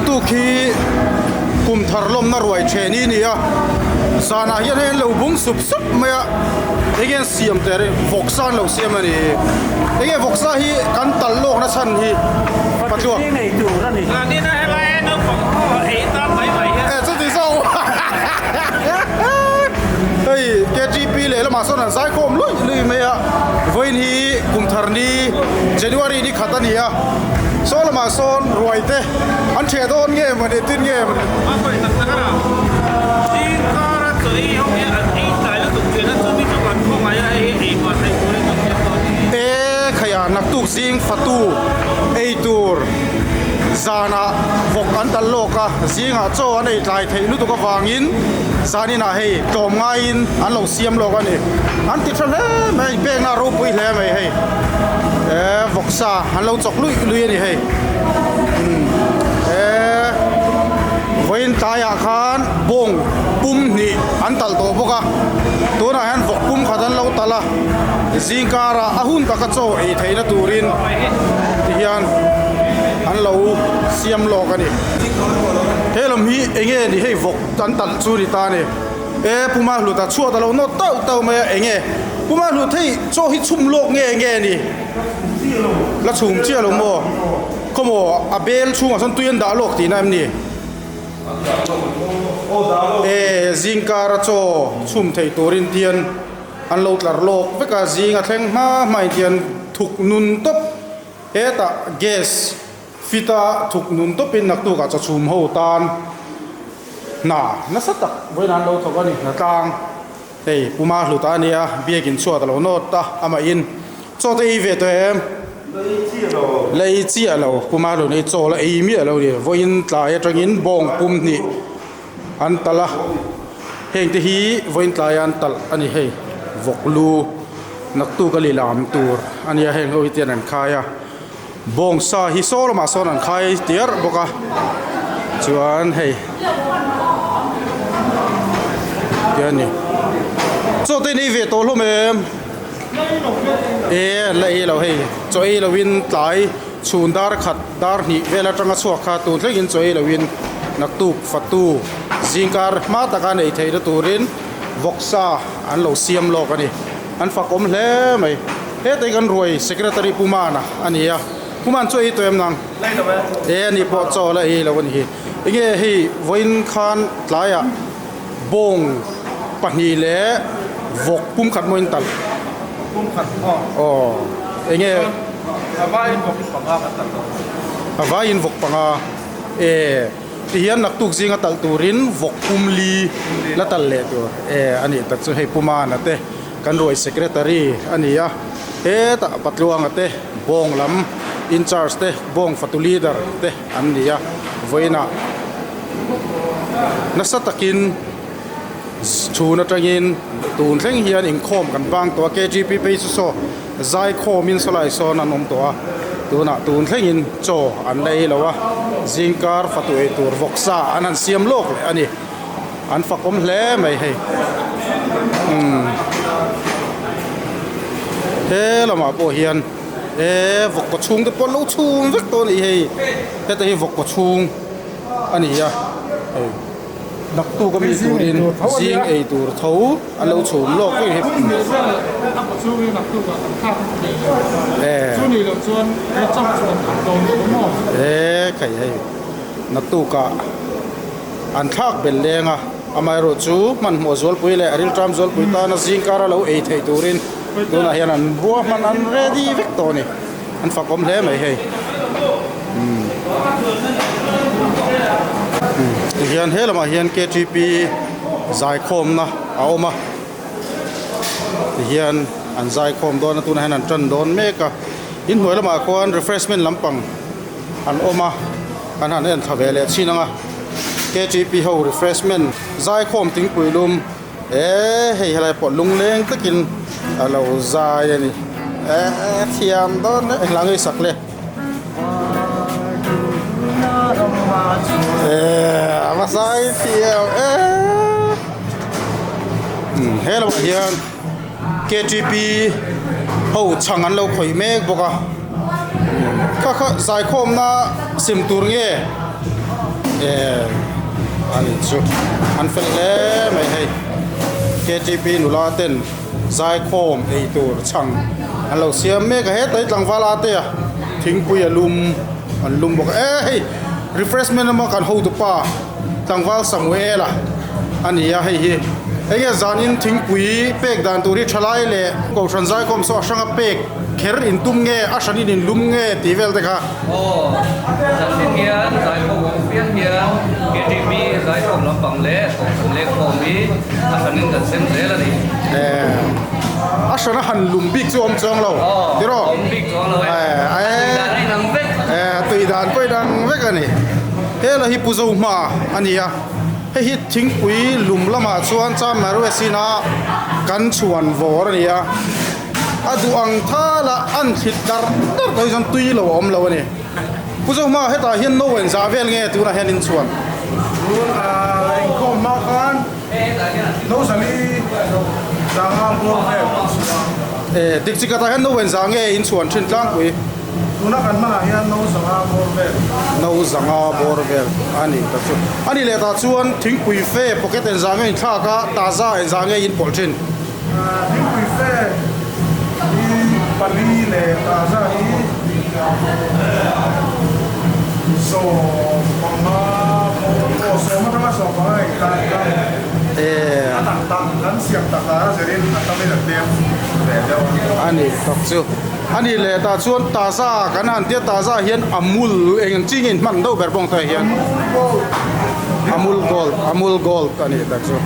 Naktuk hi kum thar lawmna ruai then hi a ni a, zanah hian hei an lo bung sup sup mai a, enge an siam teh reng vawksa an lo siam a ni. Enge vawksa hi kan talh lawkna chhan hi patluak. Hei KTP lehlamah sawn an zaikhawm luih luih mai a, vawiin hi kum thar ni January ni khat a ni a, saw lamah sawn ruai te an ṭheh dawn nge mawni tin nge mawni. A sawi tak tak a na, zingkara chaw ei ho hi an ei tlai lutuk thin a, chumi chu kan khawngaih a, hei hi ei hma theih turin kan siam dawn a ni. E khaiah naktuk zing fatu ei tur zanah vawk an tal lawk a, zingah chaw an ei tlai theih lutuk avangin zaninah hei tlawm ngaiin an lo siam lawk a ni. An ti tha hle mai, inpekna a ropui hle mai hei. E vawksa an lo chawk luih luih a ni hei. Umm e vawiin tlaiah khan bawng pum hnih an talh tawh bawk a, tunah hian vawk pum khat an lo talh a, zingkarah a hun taka chaw ei theihna turin tihian an lo siam lawk a ni. He lam hi eng nge ni hei vawk an talh chu ni ta a ni. E Puma hlut a chhuat a lo nawt tauh tauh mai a eng nge Puma hlut hei chaw hi chhum lawk nge nge ni la chhum chiah lo maw khawmaw a bel chhungah sawn tui an dah lawk tihna em ni e zingkar a chaw chhum thei turin tian an lo tlar lawk vek a zing a thleng hma hma in tian thuk nun tawp hetah gas Fit a thuk nun tawpin naktukah chawchhum ho tan hna nasa tak vawiin an lo thawk a ni. Hnatlang hei Puma hlut a nia, biakin chhuat a lo nawt a, amah in chaw te ei ve tawh em? La ei chiah lo, Puma hlut hi chaw la ei miah lo a ni. Vawiin tlai atangin bawng pum hnih an talh a, heng te hi vawiin tlai an talh a ni hei, vawk lu naktuk a lilam tur a nia heng ho hi tian an khai a. Bawngsa hi saw lamah sawn an khai tiar bawk a chuan hei ti a ni chaw te nei ve tawh hlawm em e an la ei lo hei chaw ei lo in tlai chhun dar khat dar hnih vel atanga chhuak kha tun thlengin chaw ei lo in naktuk fatu zingkar hma taka nei theihna turin vawksa an lo siam lawk a ni an fakawm hle mai. Hetei kan ruai secretary Pu Mana a ni a, Pu Man chu ei tawh em nang? E a ni pawh chaw la ei lo a ni hi. Enge hei vawiin khan tlaiah bawng pahnih leh vawk pum khat mawiin talh. Pum khat aw. Aw enge. A vaiin vawk panga kan talh dawn. A vaiin vawk panga e tihian naktuk zinga talh turin vawk pum li la talh leh tur e a nih tak chu hei Pu Mana te. Kan ruai secretary a ni a, hetah Patluanga te bawng lam in charge te bawng fatu leader te an ni a, vawiinah nasa takin chhun atangin tun thleng hian inkhawm kan bang tawh a, KGP phei chu saw zaikhawmin sawlai sawn an awm tawh a, tunah tun thlengin chaw an la ei lo a, zingkar fatu ei tur vawksa an han siam lawk leh a ni. An fakawm hle mai hei umm he lamah pawh hian he vawk kaw chhung te pawh an lo chhung vek tawh a nih hei heta hi vawk kaw chhung a ni a hei naktuk ami turin zing ei tur tho an lo chhum lawk vek a ni he khai hei naktukah. An thlak belh leng a, amaherawh chu hmanhmawh zualpui leh rilṭam zualpui tana zingkara lo ei theih turin tunah hian an ruahman an ready vek tawh a ni, an fakawm hle mai hei. Umm tihian he lamah hian ktp zaikhawmna a awm a, tihian an zaikhawm dawn a tunah hian an ṭan dawn mek a, inhnuai lamah khuan refreshment lampang an awm a. Kan han en thla ve leh chin ang a, KTP ho refreshment zaikhawm thingpui lum eh hei helai pawh lungleng takin a lo zai a ni eh thiam dawn hle engla ngei sak le eh a va zai thiam eh he lamah hian KTP ho chhang an lo khawih mek bawk a. Kha kha zaikhawmna sem tur nge? Eh ani chu an fel hle mai hei ktp nula ten zaikhawm ei tur chhang an lo siam mek a hetlai tlangval a te a thingpui a lum an lum bawk a eh hei refreshment lama kan hotu pa tlangval Samuel-a a ni a hei hi enge zanin thingpui pek dan tur hi thalai leh kohhran zaikhawm saw a hranga pek kher intum nge a hranin inlum nge tih vel te kha. Aw, zanin hian zaikhawm awm piang hian KTP zaikhawm lampang leh kohhran lengkhawm hi a hranin kan sem zel a ni. Eh, a hrana han lum bik chu awm chuang lo tiraw? Awm bik chuang lo e, a tui dan a inang vek. Eh, a tui dan pawh inang vek a ni. Hela hi Pu Zohma a ni a, hei hi thingpui lum lamah chuan Chammaruesin-a kan chhuan vawr a ni a. A duh ang thal a an thlit dar dar tawh hi chuan tui lo a awm lo a ni. Pu Zohma hetah hian no en zah vel nge tunah hian in chhuan? Tun a inkhawm hma khan no zali zanga bawr vel an chhuah a. E, dik chi khatah hian no en zah nge in chhuan thin tlangpui? Tuna kan hmanah hian no zanga bawr vel. No zanga bawr vel a ni ta chu. A ni leh tah chuan thingpui fe pocket en zah nge in thlak a, taza en zah nge in pawlh thin? Thingpui fe hi pali leh taza hi 15 aw sawm atanga 15 a intan kha a tak tak kan siam tak a zirin a tamin a tlem ve deuh a. A ni tak chu. A ni leh tah chuan taza kan han tia taza hian amul eng ang chi nge inhman deuh ber bawng tawh hian. Amul gold amul gold a ni tak chu.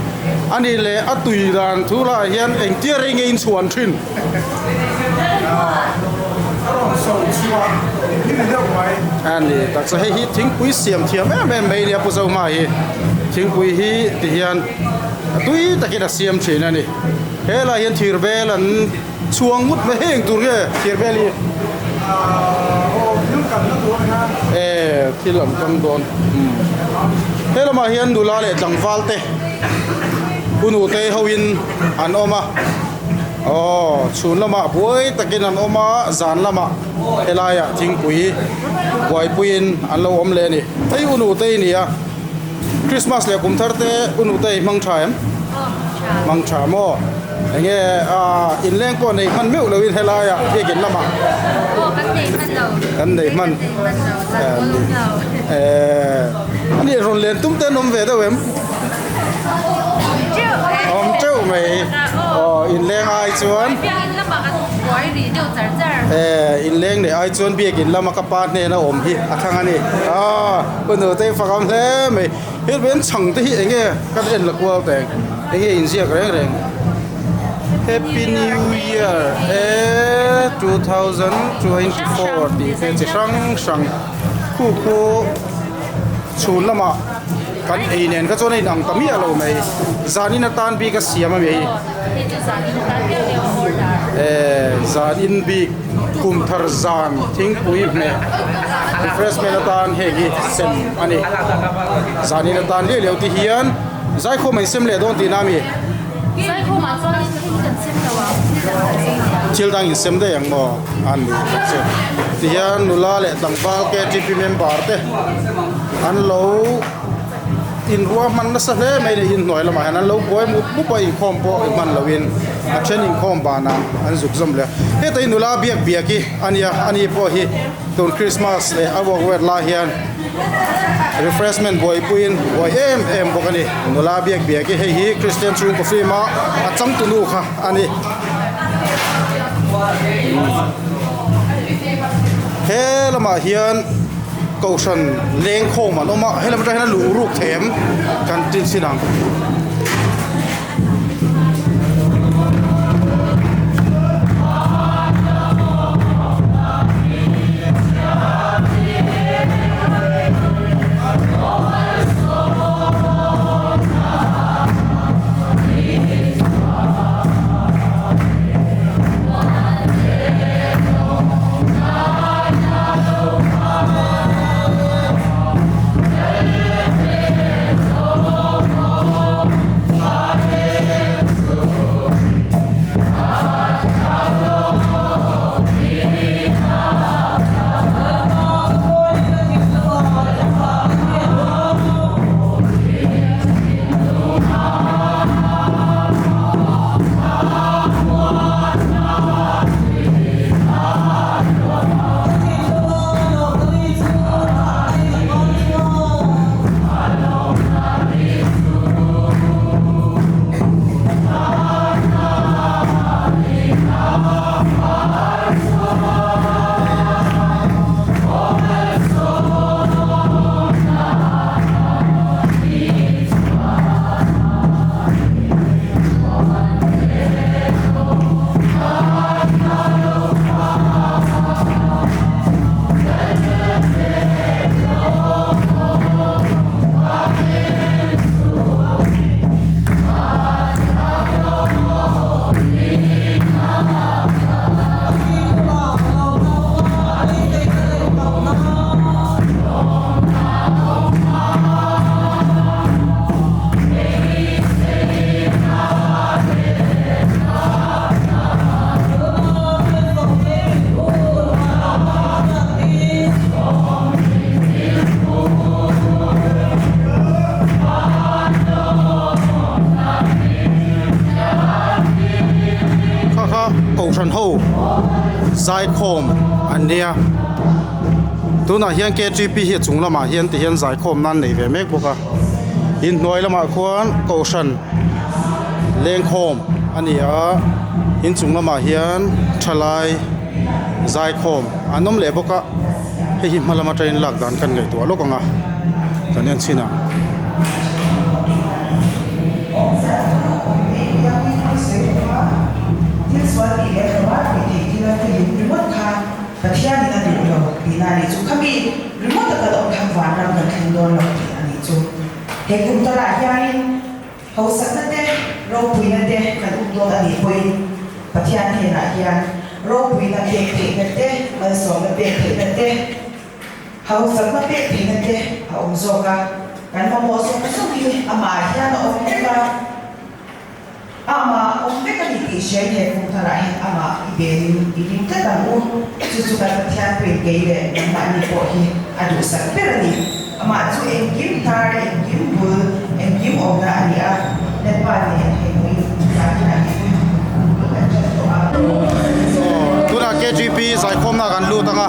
A nih leh a tui dan thu lah hian engtia rei nge in chhuan thin? A ni tak chu hei hi thingpui siam thiam em em mai nia Pu Zohma hi thingpui hi ti hian a tui takin a siam thin a ni. Helai hian thir bel an chhuang ngut mai heng tur nge thir bel hi? E thil an kang dawn he lamah hian nula leh tlangval te unute hoin an awm a aw chhun lamah buai takin an awm a zan lamah helaiah thingpui buaipuiin an lo awm leh a ni hei unute i ni a Christmas leh kum thar te unute i hmang tha em? Hmang tha maw? Enge inleng pawh nei hman meuh loin helaiah biakin lamah kan nei hman eh ani rawn len tum te an awm ve deuh em? Awm teuh mai aw inleng ai chuan eh inleng leh ai chuan biakin lama ka pa hnena awm hi a thlang a ni aw unute i fak awm hle mai. Helben chhang te hi eng nge kan en la kual teng eng nge inziak reng reng Happy New Year e 2024 tih te chi hrang hrang khu khu chhun lamah kan ei nen kha chuan a inang ta miah lo mai zanin atan bik a siam a mi hei e zanin bik kum thar zan thingpui hmeh refreshment atan heng hi sem a ni zanin atan liau liau te hian zaikhawm an sem leh dawn tihna a mi thil dang in sem daih ang maw a ni tak chu tihian nula leh tlangval ktp member te an lo. Inruah hman nasa hle mai leh inhnuai lamah hian an lo buai mup mup a, inkhawm pawh i hman loin a then inkhawm banah an zuk zawm leh a. Heta hi nula biak biak hi a nia, ani pawh hi tun Christmas leh a work vel lai hian refreshment buaipuiin buai em em bawk a ni. Nula biak biak hi hei hi Christian chhungkaw film a a changtunu kha a ni. He lamah hian. Kohhran lengkhawm an awm a, helam atang hian a luh ruk thei em kan tin sin ang. Nia tunah hian ktp hi a chung lamah hian ti hian zaikhawm nan nei ve mek bawk a inhnuai lamah khuan kohhran lengkhawm a ni a inchung lamah hian thalai zaikhawm an awm leh bawk a hei hi hma lam atangin lak dan kan ngaihtuah lawk ang a kan en chhin ang. Hausakna te, ropuina te kan um dawn a nih pawhin Pathian hnenah hian ropuina pek theihna te, malsawmna pek theihna te, hausakna pek theihna te a awm zawk a. Kan mamawh zawng zawng hi amah hian a awm vek a, amah awm vek a ni tih hriain he kum tharah hian amah i belin i ring tlat ang u. Chu chu kan Pathian pawhin kei leh nangmahni pawh hi a duhsak ber a ni. Amah chu engkim hnar, engkim bul, engkim awmna a ni a, Lalpa nen hei hmuin zaninah hi bul kan ṭan tawh a. Tunah KGP zaikhawmna kan lut ang a.